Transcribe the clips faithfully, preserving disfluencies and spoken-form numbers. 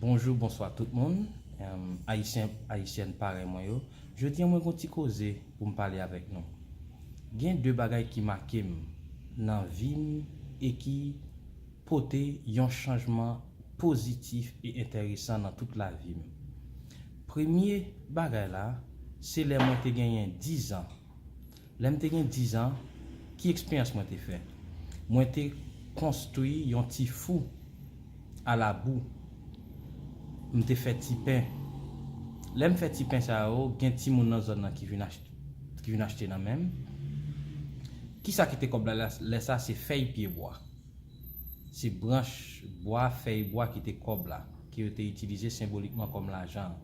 Bonjou, bonswa tout moun. Em, Ayisyen, Ayisyèn parèy mwen yo. Jodi a mwen gon ti koze pou m pale avèk nou. Gen de bagay ki make m nan vi m e ki pote yon chanjman pozitif e enteresan nan tout lavi m. Premye bagay la, se lè mwen te genyen dizan. Lè m te gen dizan, ki eksperyans mwen te fè? Mwen te konstwi yon ti fou a labou. M te fè ti pen. Lè m fè ti pen sa yo, gen timoun nan zòn nan ki vin achte, ki vin achte nan men m. Kisa ki te kòb la lè sa? Se fèy pye bwa. Se branch bwa, fèy bwa ki te kòb la, ke yo te itilize senbolikman kòm lajan.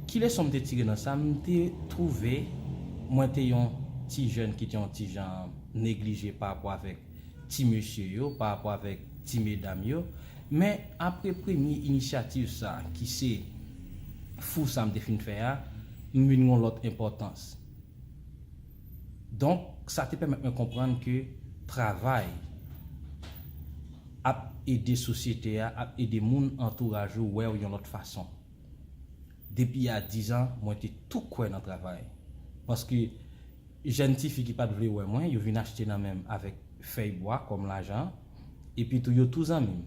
Ki leson m te tire nan sa? M te twouve mwen te yon ti jèn ki te yon ti jan neglije pa rapò avèk ti mesye yo, pa rapò avèk ti medam yo. Men apre premye inisyativ sa, ki se fou sa m te fin fè a, m vin gon lòt enpòtans. Donk, sa te pèmèt mwen konprann ke travay ap ede sosyete a, ap ede moun antouraj ou wè w yon lòt fason. Depi a dizan, mwen te tou kwè nan travay. Paske jèn tifi ki pa t vle wè mwen, yo vin achte nan men m avèk fèy bwa kòm lajan. Epi tou, yo tou zanmi m.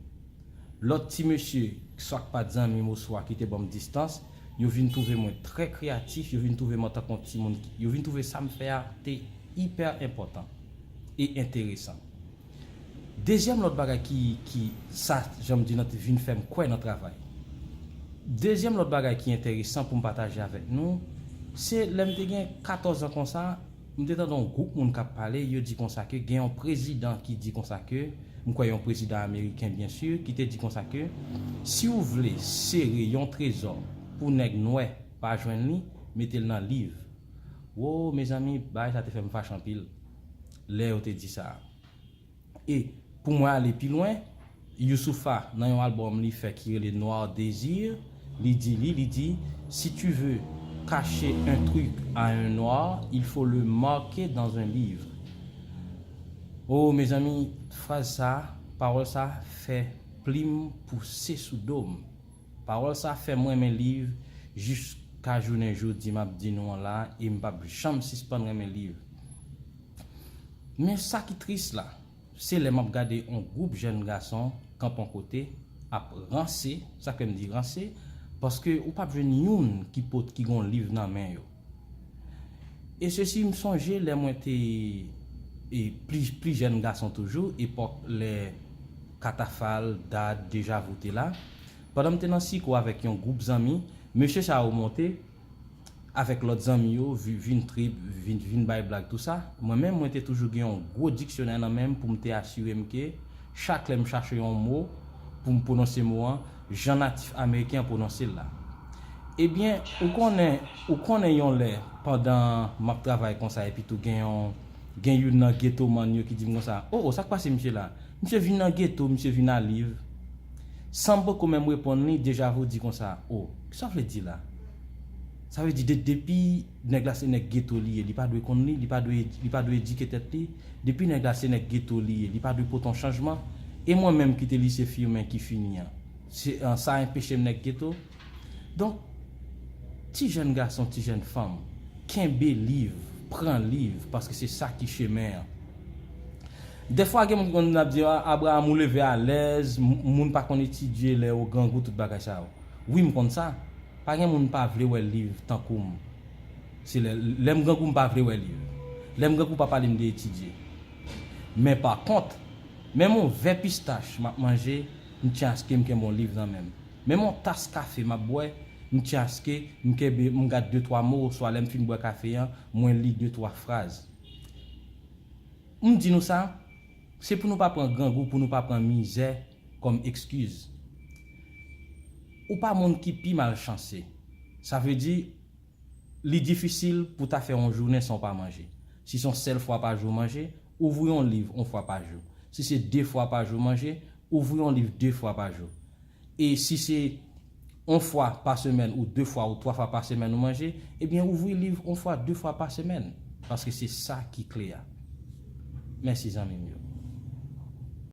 Lòt ti mesye, swa k pa t zanmi m oswa ki te ban m distans, yo vin twouve mwen trè kreyatif, yo vin twouve m antanke yon timoun, yo vin twouve sa m fè a te ipè enpòtan e enteresan. Dezyèm lòt bagay ki, ki sa, jan m di nan, te vin fè m kwè nan travay. Dezyèm lòt bagay ki enteresan pou m pataje avèk nou, se lè m te gen katòz an konsa, m te tande yon gwoup moun k ap pale, yo di konsa ke gen yon prezidan ki di konsa ke, m kwè yon prezidan ameriken byen si, ki te di konsa ke, si w vle sere yon trezò pou nèg nwè pa jwenn li, mete l nan liv. Wo, mezanmi, bagay sa te fè m fache anpil lè yo te di sa. E pou mwen ale pi lwen, Youssoupha, nan yon albòm li fè ki rele Noir Désir, li di li, li di, si tu veux cacher un truc à un noir, il faut le marquer dans un livre. Oh, mezanmi, fraz sa, pawòl sa fè plim pouse sou do m. Pawòl sa fè m renmen liv jiska jounen jodi m ap di nou an la, e m p ap janm sispann renmen liv. Men sa ki tris la, se lè m ap gade yon gwoup jèn gason kanpe yon kote, ap ranse, sa k fè m di ranse, paske ou p ap jwenn youn ki pot, ki gon liv nan men yo. E sesi, m sonje lè mwen te, e, pli, pli jèn gason toujou, epòk lè Katafal, Dad, Dejavou te la. Pandan m te nan Siko avèk yon gwoup zanmi, mesye sa yo monte, avèk lòt zanmi yo, vi-, vin trip, vin, vin bay blag, tou sa. Mwen menm, mwen te toujou gen yon gwo diksyonè nan men m pou m te asire m ke chak lè m chache yon mo pou m pwononse mo an, jan natif ameriken an pwononse l la. Ebyen, ou konnen, ou konnen yon lè, pandan m ap travay konsa, epi tou gen yon, gen youn nan ghetto man yo ki di m konsa, "O, o, sa k pase misye la?" Misye vin nan geto, misye vin a liv. San m poko menm reponn li, Dejavou di konsa, "O, kisa w vle di la?" Sa vle di, de, depi nèg la se nèg geto li ye, li pa dwe konn li, li pa dwe, li pa dwe edike tèt li. Depi nèg la se nèg geto li ye, li pa dwe pote yon chanjman. E mwen menm ki te lise Fimen ki fini an, se, an, sa enpeche m nèg geto. Donk, ti jèn gason, ti jèn fanm, kenbe liv, pran liv, paske se sa ki chemen an. Dèfwa, gen moun ki konn ap di, "A, Abraham, ou leve alèz, m-, moun pa konn etidye lè yo grangou, tout bagay sa yo." Wi, m konn sa. Pa gen moun pa vle wè liv tankou m. Se lè, lè m grangou, m pa vle wè liv. Lè m grangou, pa pale m de etidye. Men pa kont, menm yon vè pistach m ap manje, m tyen aske m kenbe yon liv nan men m. Menm yon tas kafe m ap bwè, m tyen aske m kenbe, m gad de twa mo, oswa lè m fin bwè kafe an, mwen li de twa fraz. M di nou sa, se pou nou pa pran grangou, pou nou pa pran mizè kòm ekskiz. Ou pa moun ki pi malchanse. Sa vle di, li difisil pou ta fè yon jounen san w pa manje. Si se yon sèl fwa pa jou w manje, ouvri yon liv yon fwa pa jou. Si se de fwa pa jou w manje, ouvri yon liv de fwa pa jou. E si se yon fwa pa semèn ou de fwa ou twa fwa pa semèn ou manje, ebyen, ouvri liv yon fwa, de fwa pa semèn. Paske se sa ki kle a. Mèsi, zanmi m yo.